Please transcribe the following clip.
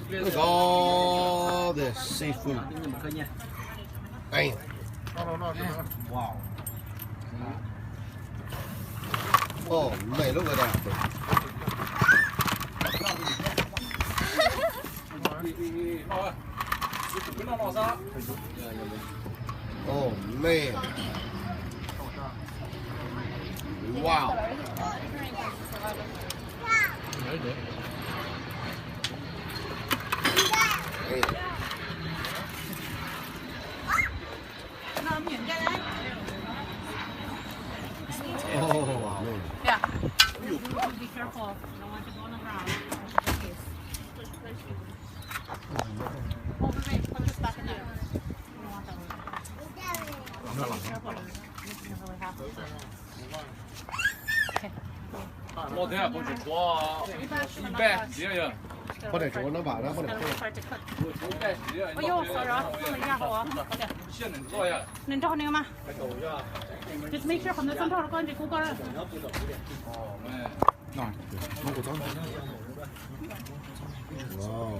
Look at all this seafood. Damn. Oh, man, look at that. Oh, man. Wow. Oh, man. Yeah. Be careful. You don't want to go on the ground. Oh, wait, wait, put this back in there. You don't want that one. Be careful. This doesn't really happen. Poj niam tsuav no vam na, poj niam tsuav. Oj yog, sorry, nws nrog nws mas. Just make sure qhov ntawd txhob nrog koj, ntshe kub koj. Wow.